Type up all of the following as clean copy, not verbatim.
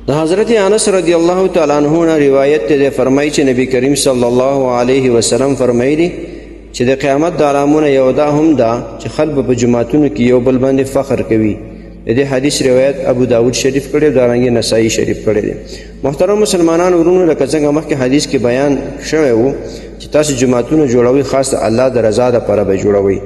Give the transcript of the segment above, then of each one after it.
د حضرت انس رضی الله تعالی عنہ نه روایت دی، فرمایي چې نبی کریم صلی الله علیه وسلم فرمایلی چې د قیامت د علامونه یو دا هم ده چې خلک په جوماتونو کې یو بل باندې فخر کوي. د دې حدیث روایت ابو داود شریف کړی او دارنګه نسائی شریف کړی دی. محترم مسلمانان ورونو، لکه څنګه مخکې حدیث کې بیان شوی وو چې تاسو جوماتونه جوړوئ، خاص د الله د رضا لپاره به جوړوئ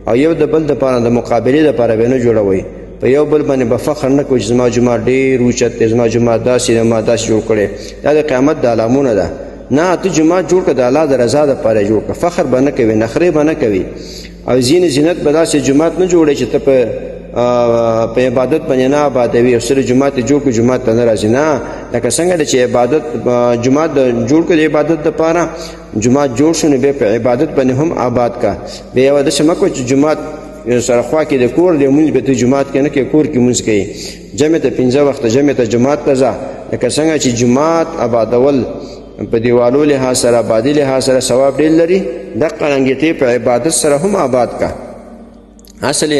او یو د بل دپاره د مقابلې لپاره به نه جوړوئ. په یو بل باندې به فخر نه کوئ چې زما جومات ډېر اوچت دی، زما جومات داسې دی، ما داسې جوړ کړی. دا د قیامت د علامونه ده. نه، ته جومات جوړ کړه، د الله د رضا دپاره جوړ کړه، فخر به نه کوي، نخرې به نه کوي او زین زینت به داسې جومات نه جوړوي چې ته په عبادت باندې نه آبادوي او سره جومات جوړ کړو جومات ته نه راځي. نه، لکه څنګه چې عبادت جومات جوړ کړو د عبادت دپاره، جومات جوړ شو نو بیا په عبادت باندې هم آباد کا. بیا یوه داسې مه کوه چې جومات سره خوا کې د کور دی، مونځ به ته جومات کې نه کوې، کور کې مونځ کوي. جمع ته 5 وخته جمع ته جومات ته ځه. لکه څنګه چې جومات آبادول په دیوالو لحاظ سره، آبادي لحاظ سره ثواب ډېر لري، دقه رنګې ته په عبادت سره هم آباد کا. اصل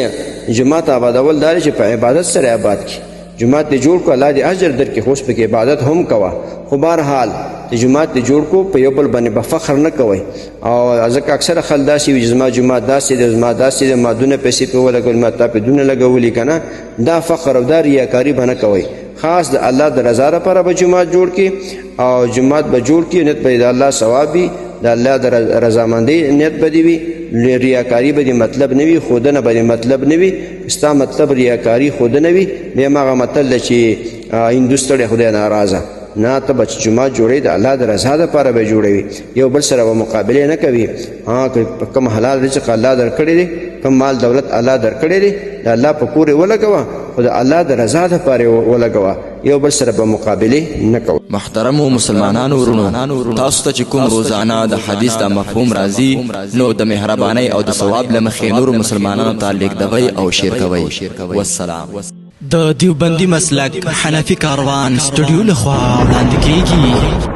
جومات آبادول دا دی چې په عبادت سره آباد کړي. جومات دې جوړ کړو، الله دې اجر درکړي، خو اوس پکې عبادت هم کوه. خو بهرحال چې جومات دې جوړ کړو، په یو بل باندې به فخر نه کوئ. او ځکه اکثره خلک داسې وي چې زما جومات داسې دی، زما داسې دی، ما دونه پیسې پرې ولګولې، ما تا پرې دونه لګولي، که نه دا فخر او دا ریاکاري به نه کوئ. خاص د الله د رضا لپاره به جومات جوړ کړي او جومات به جوړ کړي، نیت به د الله ثواب وي، د الله د رضامندۍ نیت به دې وي، ریاکاري به دې مطلب نه وي، ښودنه به دې مطلب نه وي. ستا مطلب ریاکاري ښودنه وي، بیا هماغه متل دی چې هندو ستړی خدای ناراضه. نه، ته به چې جومات جوړوې د الله د رضا دپاره به جوړوي، یو بل سره به مقابلې نه کوي. ها، که کوم حلال رزق الله درکړی دی، کوم مال دولت الله درکړی دی، د الله په کور یې ولګوه، خو د الله د رضا دپاره یې ولګوه، یو بل سره به مقابلې نه کوه. محترمو مسلمانانو وروڼو، تاسو ته چې کوم روزانه د حدیث دا مفهوم راځي نو د مهربانۍ او د ثواب له مخې نورو مسلمانانو ته لیږدوئ او شیر کوئ. والسلام. د دیوبندي مسلک حنفي کاروان سټوډیو لخوا وړاندې کیږي.